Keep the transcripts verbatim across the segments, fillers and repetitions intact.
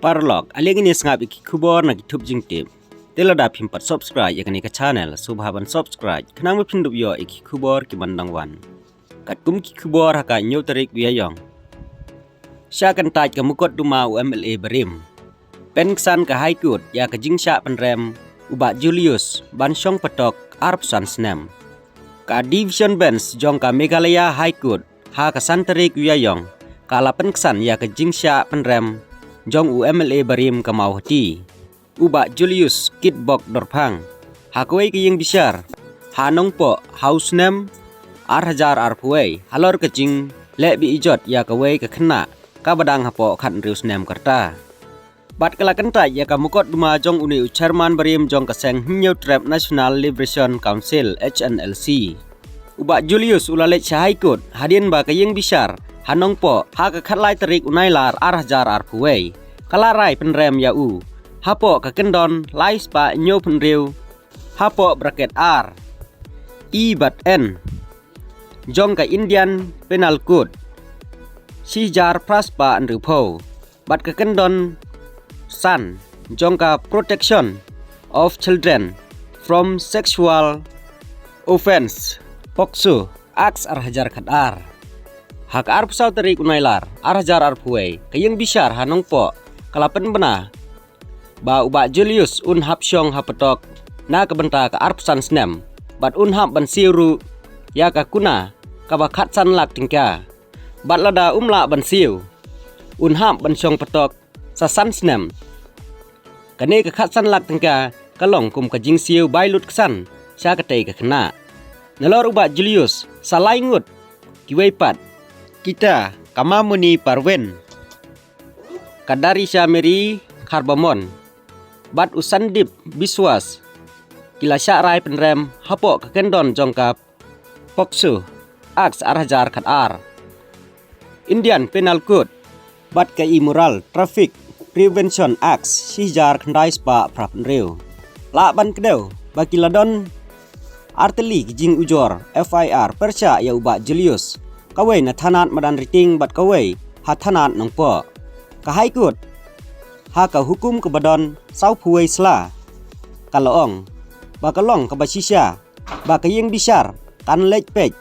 Paralok, ale ngin ïa sngap ïa ki khubor na ki thup jingtip. Te lada phim pat subscribe ïa kane ka channel, sngewbha ban subscribe, khnang ba phin dup ïoh ïa ki khubor ki ban dang wan. Katkum ki khubor ha ka hynñiew tarik u Ïaïong, shah kyntait ka mukotduma u M L A barim. Pynksan ka High Court ïa ka jingshah pynrem u Bah Julius ban shong patok arphew san snem. Ka Division Bench jong ka Meghalaya High Court ha ka san tarik u Ïaïong ka la pynksan ïa ka jingshah pynrem jong u M L A barim ka Mawhati, u Bah Julius Kitbok Dorphang, ha kawei ka ïing bishar ha Nongpoh ha u snem ar hajar arphew wei, halor ka jingleh be-ijot ïa kawei ka khynnah kaba dang hapoh khathynriew snem ka rta. Bad ka la kyntait ïa ka mukotduma jong une u chairman barim jong ka seng Hynñiewtrep National Liberation Council, H N L C. U Bah Julius u la leit sha High Court hadien ba ka ïing bishar ha Nongpoh ha ka khatlai tarik u Nailar ar hajar arphew wei ka la rai pynrem ïa u hapoh ka kyndon lai spah hynñiewphew hynriew hapoh bracket R, E bad N jong ka Indian Penal Code, shi hajar phra spah hynriewphew, bad ka kyndon san jong ka Protection of Children from Sexual Offence, POCSO Act ar hajar khatar. Ha ka arphew saw tarik u Nailar ar hajar arphew wei, ka ïing bishar ha Nongpoh ka la pynbna ba u Bah Julius un hap shong ha patok na ka bynta ka arphew san snem, bad un hap ban siew ruh ïa ka kuna kaba khatsan lak tyngka. Bad lada um lah ban siew, un hap ban shong patok sa san snem. Kane ka khatsan lak tyngka ka long kum ka jingsiew bai lut ksan sha katei ka khynnah. Nalor u Bah Julius, sa lai ngut kiwei pat, kita ka Mamoni Parvin, ka Darisha Mary Kharbamon bad u Sandip Biswas, ki la shah rai pynrem hapoh ka kyndon jong ka POCSO Act ar hajar khatar, Indian Penal Code, bad ka Immoral Traffic Prevention Act shi hajar khyndai spah phra phew hynriew. Lah ban kdew ba ki la don artylli ki jingujor F I R pyrshah ïa u Bah Julius, kawei na thanat Madanrting bad kawei ha thanat Nongpoh. Ka High Court ha ka hukum kaba don sawphew wei sla ka la ong ba ka long kaba shisha ba ka ïing bishar kan leit peit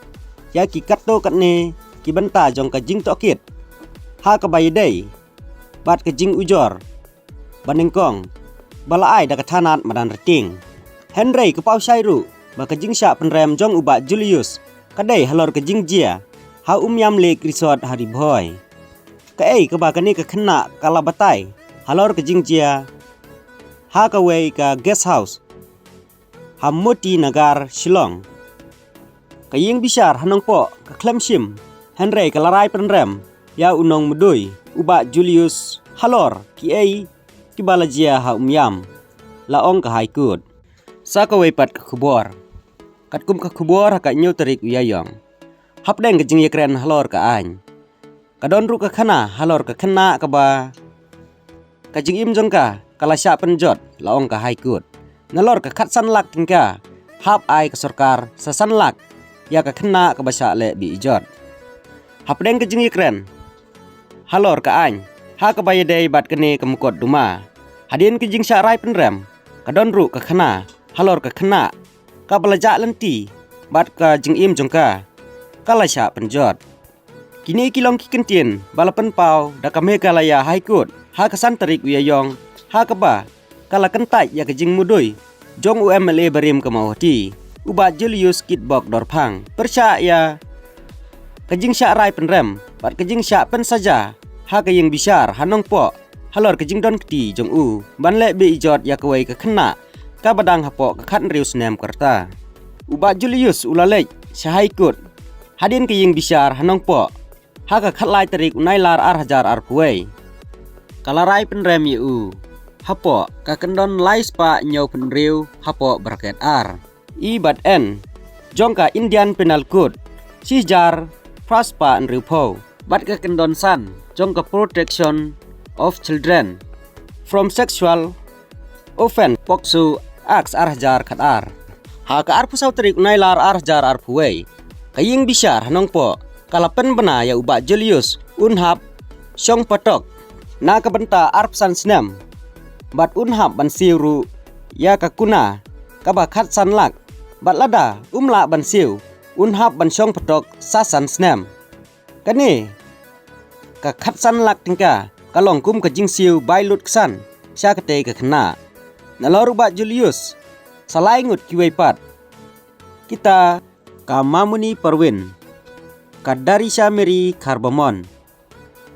ïa ki katto katne ki bynta jong ka jingtohkit ha kaba ïadei bad ka jingujor banyngkong ba la ai da ka thanat Madanrting. Hynrei ka paw shai ruh ba ka jingshah pynrem jong u Bah Julius ka dei halor ka jingjia ha Umiam Lake Resort ha Ri Bhoi. Kaei kaba kane ka khynnah ka la batai halor ka jingjia ha kawei ka guest house ha Moti Nagar, Shillong. Ka ïing bishar ha Nongpoh ka khlem shim hynrei ka la rai pynrem ïa u nongmudui u Bah Julius halor kiei kiba la jia ha Umiam, la ong ka High Court. Sa kawei pat ka khubor. Katkum ka khubor ha ka hynñiew tarik u Ïaïong, hapdeng ka jingïakren halor ka aiñ, ka don ruh ka khana halor ka khynnah kaba ka jingim jong ka ka la shah pynjot, la ong ka High Court. Nalor ka khatsan lak tyngka, hap ai ka sorkar sa san lak ïa ka khynnah kaba shah leh be-ijot. Hapdeng ka jingïakren halor ka aiñ ha kaba ïadei bad kane ka mukotduma, hadien ka jingshah rai pynrem, ka don ruh ka khana halor ka khynnah kaba la jah lynti bad ka jingim jong ka ka la shah pynjot. Kine ki long ki kyntien ba la pynpaw da ka Meghalaya High Court ha ka san tarik u Ïaïong, ha kaba ka la kyntait ïa ka jingmudui jong u M L A barim ka Mawhati, u Bah Julius Kitbok Dorphang, pyrshah ïa ka jingshah rai pynrem bad ka jingshah pynsaja ha ka ïing bishar ha Nongpoh halor ka jingdon kti jong u ban leh be-ijot ïa kawei ka khynnah kaba dang hapoh ka khathynriew snem ka rta. U Bah Julius u la leit sha High Court hadien ka ïing bishar ha Nongpoh ha ka khatlai tarik u Nailar ar hajar arphew wei. Ka la rai pynrem ïa u hapoh ka kyndon lai spah hynñiewphew hynriew hapoh bracket R, E bad N jong ka Indian Penal Code, shi hajar phra spah hynriewphew, bad ka kyndon san jong ka Protection of Children from Sexual Offence, POCSO Act ar hajar khatar. Ha ka arphew saw tarik u Nailar ar hajar arphew wei, ka ïing bishar ha Nongpoh ka la pynbna ïa u Bah Julius un hap shong patok na ka bynta arphew san snem, bad un hap ban siew ruh ïa ka kuna kaba khatsan lak, bad lada um lah ban siew, un hap ban shong patok sa san snem. Kane ka khatsan lak tyngka ka long kum ka jingsiew bai lut ksan sha katei ka khynnah. Nalor u Bah Julius, sa lai ngut kiwei pat, kita ka Mamuni Parvin, ka Darisha Mary Kharbamon,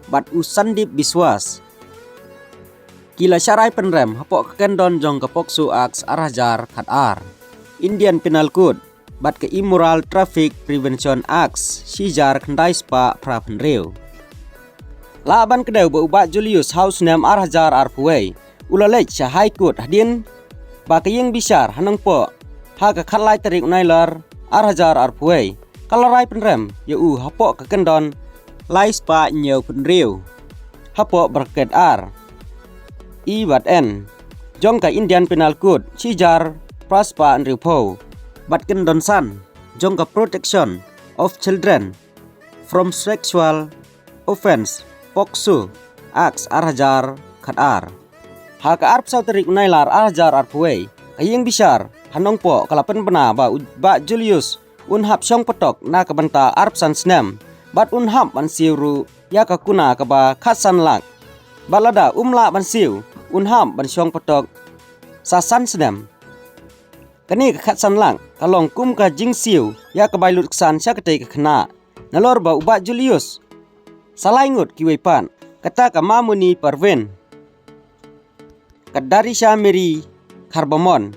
bad u Sandip Biswas, ki la shah rai pynrem hapoh ka kyndon jong ka POCSO Act ar hajar khatar, Indian Penal Code, bad ka Immoral Traffic Prevention Act shi hajar khyndai spah phra phew hynriew. Lah ban kdew ba u Bah Julius ha u snem ar hajar arphew wei u la leit sha High Court hadien ba ka ïing bishar ha Nongpoh ha ka khatlai tarik u Nailar ar hajar arphew wei ka la rai pynrem ïa u hapoh ka kyndon lai spah hynñiew phew hynriew hapoh bracket ar, E bad N jong ka Indian Penal Code shi hajar phra spah hynriewphew, bad kyndon san jong ka Protection of Children from Sexual Offence, POCSO Act ar hajar khatar. Ha ka arphew saw tarik u Nailar ar hajar arphew wei, ka ïing bishar ha Nongpoh ka la pynbna ba u Bah Julius un hap shong patok na ka bynta arphew san snem, bad un hap ban siew ruh ïa ka kuna kaba khatsan lak, bad lada um lah ban siew, un hap ban shong patok sa san snem. Kane ka khatsan lak ka long kum ka jingsiew ïa ka bai lut ksan sha katei ka khynnah. Nalor ba u Bah Julius, sa lai ngut kiwei pat, kata ka Mamuni Parvin, ka Darisha Mary Kharbamon,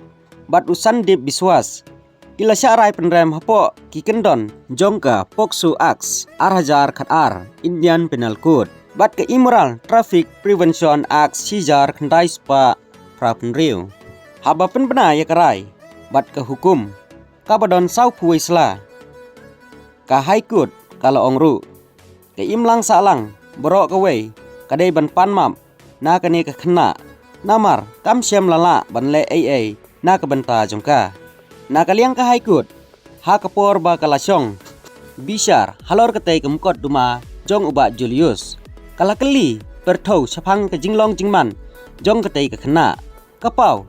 bad u Sandip Biswas, ki la shah rai pynrem hapoh ki kyndon jong ka POCSO Act ar hajar khatar, Indian Penal Code, bad ka Immoral Traffic Prevention Act shi hajar khyndai spah phra phew hynriew. Haba pynbna ïa ka rai bad ka hukum kaba don saw phew wei sla, ka High Court ka la ong ruh, ka imlang sahlang baroh kawei ka dei ban pan map na kane ka khynnah, namar kam shym la lah ban leh ei ei na ka bynta jong ka. Na ka liang ka High Court, ha ka por ba ka la shong bishar halor katei ka mukotduma jong u Bah Julius, ka la kylli pyrthew shaphang ka jinglong jingman jong katei ka khynnah. Ka paw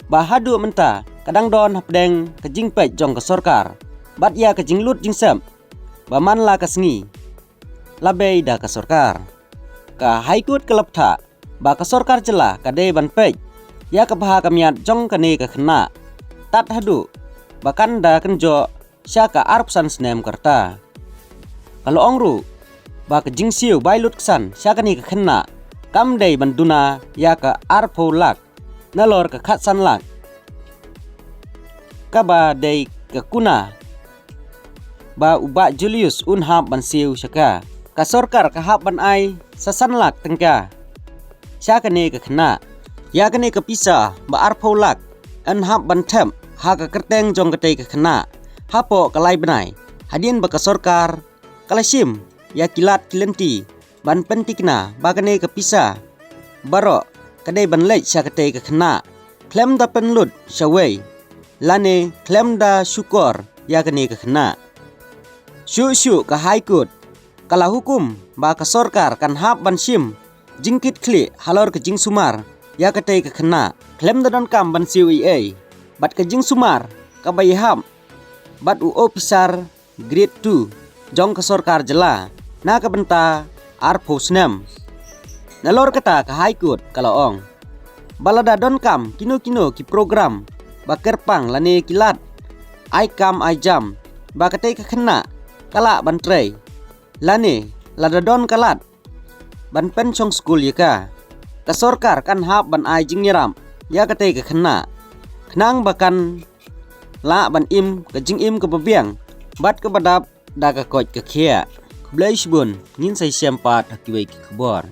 ba haduh mynta ka dang don hapdeng ka jingpeit jong ka sorkar bad ïa ka jinglut jingsep ba man la ka sngi la bei da ka sorkar. Ka High Court ka la pynthah ba ka sorkar jylla ka dei ban peit ïa ka bha ka miat jong kane ka khynnah tad haduh ba kan da kynjoh sha ka arphew san snem ka rta. Ka la ong ruh ba ka jingsiew bai lut ksan sha kane ka khynnah kam dei ban duna ïa ka arphew lak nalor ka khatsan lak, kaba dei ka kuna ba u Bah Julius un hap ban siew sha ka. Ka sorkar ka hap ban ai sa san lak tyngka sha kane ka khynnah. Ïa kane ka pisa ba arphew lak yn hap ban thep ha ka kyrteng jong katei ka khynnah hapoh ka lai bnai hadien ba ka sorkar ka la shim ïa ki lad ki lynti ban pynthikna ba kane ka pisa baroh ka dei ban leit sha katei ka khynnah khlem da pynlut shawei lane khlem da shukor ïa kane ka khynnah. Shuh shuh ka High Court ka la hukum ba ka sorkar kan hap ban shim jingkitkhlieh halor ka jingsumar ïa katei ka khynnah khlem da donkam ban siew ei ei, bad ka jingsumar kaba ïahap bad u ophisar grade two jong ka sorkar jylla na ka bynta arphew snem. Nalor kata ka High Court ka la ong ba lada donkam kino kino ki program ba kyrpang lane ki lad ai kam ai jam ba katei ka khynnah ka lah ban trei, lane lada don ka lad ban pynshong skul ïa ka, ka sorkar kan hap ban ai jingïarap ïa katei ka khynnah khnang ba kan lah ban im ka jingim kaba biang bad kaba dap da ka koit ka khiah. Khublei shibun, ngin sa ïashem pat ha kiwei ki khubor.